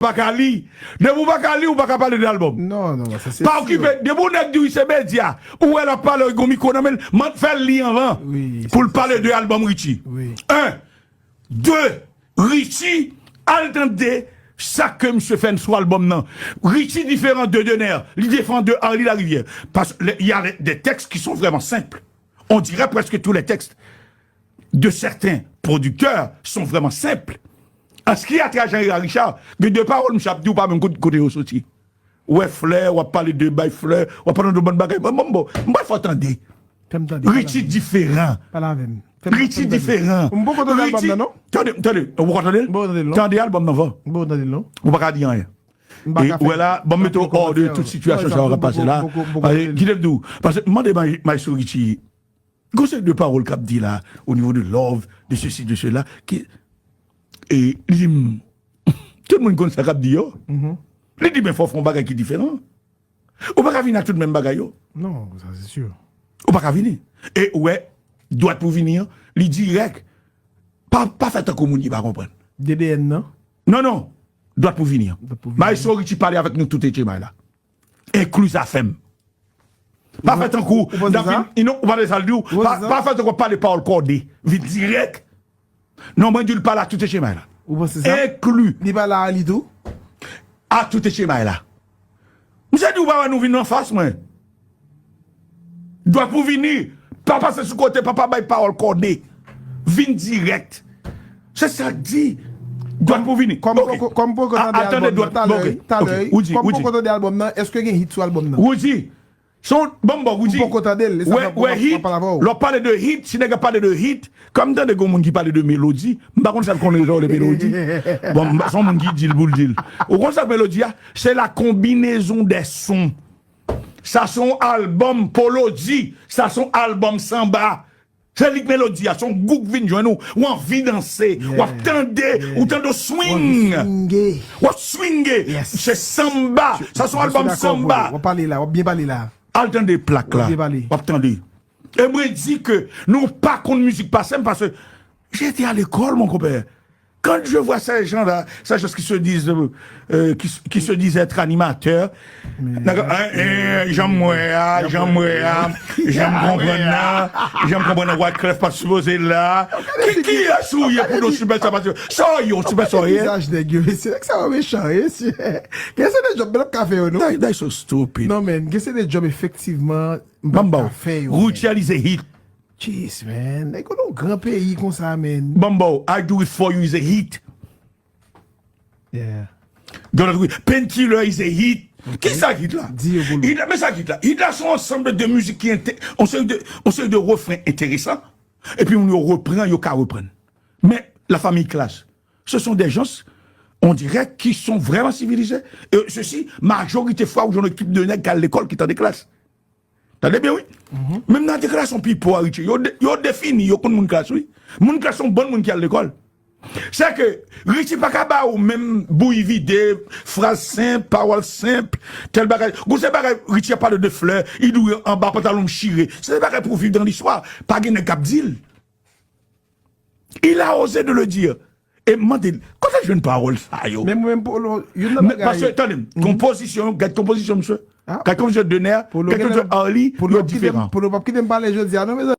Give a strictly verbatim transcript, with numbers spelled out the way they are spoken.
pa ka li. Depi w pa ka li, ou pa ka pale de albòm. Non, non, non, sa se Pa okipe, depi w nèg di wi se medya, ou wè l ap pale, gon mikwo nan men l, man fè l li anvan. Wi, pou l pale de albòm Richie. Wi. Un, deux, Richie, al tande sa ke misye fè sou albòm nan. Richie diferan de Dener, li diferan de Arly Larivière. Parce qu'il y a des textes qui sont vraiment simples. On dirait presque tous les textes de certains producteurs sont vraiment simples. An ce qui a trait à Jean Hérard Richard, gen de pawòl misye ap di ou pa menm kote, kote yo soti. Ou wè flè, w ap pale de bay flè, w ap pale de bann bagay. Mwen, mwen, bon, mwen fò tande. Fè m tande, pale Richie avè m. Diferan. Pale avè m. Fè m, Richie fè m tande. Diferan. M poko tande albòm nan, non? Tande, tande, ou poko tande l? M poko tande l, non. Tande albòm nan, van. M poko tande l, non. Ou pa ka di anyen. M pa ka fè. E, ou wè la, bon, m mete w hors de tout sitiyasyon sa w ap pase la. Kite m di w, paske m mande May-, Maestro Richie, gon seri de pawòl k ap di la, o nivo de love, de ceci, de cela, ki, e, li di m, tout moun konn sa k ap di yo. Li di, men fò w fè yon bagay ki diferan. Ou pa ka vini ak tout menm bagay yo. Non, sa se si. Ou pa ka vini. E ou wè, dwat pou vini an, li dirèk. Pa, pa fè tankou moun ki pa konprann. D D N nan? Non, non. Dwat pou vini an. Dwat pou vini an. Maestro Richie pale avèk nou tout etchemay la. Enkli Zafèm. Pa fè tankou, ou panse sa? Non, ou pa sa l di w. Pa, pa fè tankou w ap pale pawòl kòde. Vin dirèk. Non, mwen di l pale a tout etchemay la. Ou panse sa? Enkli. Li pale a Arly tou? A tout etchemay la. Misye di ou pa wè nou vin anfas mwen. Dwat pou vini. Pa pase sou kote, pa, pa bay pawòl kòde. Vin dirèk. Se sa k di. Dwat pou vini. Kòm poko, kòm poko tande albòm nan, talè, talè, kòm poko tande albòm nan, èske gen hit sou albòm nan? Ou di, se yon bon, bon, ou di, m poko tande l, e sa fè m ap pale avè w. Lè w pale de hit, si nèg ap pale de hit, kòm m tande gen yon moun ki pale de melodi, m pa konn sa l konnen sa w rele melodi. Bon, m, se yon moun ki di l pou l di l. Ou konn sa k melodi a? C'est la combinaison des sons. Sa se yon albòm, Polo di, sa se yon albòm sanba. Se li k melodi a, se yon gou k vin jwenn ou, ou anvi danse, w ap tande, ou tande w swing. W ap swinge. Se sanba, sa se yon albòm sanba. W ap pale la, w ap byen pale la. Al tande plak la, w ap tande. E mwen di ke nou pa konn mizik pase m, paske j'étais à l'école, mon compère. Quand je vois ces gens-là, ces gens qui se disent, euh, euh, qui, qui se disent être animateurs, nan, hein, hein, jan m wè a, jan m wè a, jan m konprann nan, jan m konprann nan, Wyclef pa t sipoze la. Ki, kiyès ou ye pou nou sipè sa, paske sa w ye, w sipè sa w ye. Vizaj nèg yo, mesye, nèg sa yo mechan, mesye. Gen se de djòb, men l ap ka fè yo, non? They, they so stupid. Non, men, gen se de djòb, efektivman, m p ap ka fè yo, men. Richie is a hit. Jeez, man. Nèg yo nan yon gran peyi konsa, man. Ban m ba w, I Do It For You is a hit. Yeah. Donald Trump, Painkiller is a hit. Ok. Kisa hit la? Di yo pou nou. Hit la, men sa hit la. Hit la se yon ansanm de mizik ki ente-, yon seri de, yon seri de refren enteresan. Epi moun yo repran, yo ka reprann. Men la famille Clash, ce sont des gens, on dirait, qui sont vraiment civilisés. Et ceci, majorité fwa, ou jwenn yon ekip de nèg k al lekòl, ki tande Clash. Tande byen, wi. Menm nan deklarasyon pipo a Richie, yo, de- yo defini, yo konn moun Clash, wi. Moun Clash se yon bann moun ki al lekòl. Se ke Richie pa ka ba ou menm bouyi vide, fraz senp, pawòl senp, tèl bagay. Gon se bagay, Richie ap pale de flè, li di w anba pantalon m chire. Se bagay pou viv dan listwa. Pa gen nèg k ap di l. Il a osé de le dire. E m mande l, kote l jwenn pawòl sa yo? Men mwen menm, Polo, youn nan bagay. Paske, tande m, konpozisyon, gad konpozisyon misye. Gad konpozisyon Dener, gad konpozisyon Arly, yo diferan. Polo p ap kite m pale jodi a, non, mezanmi.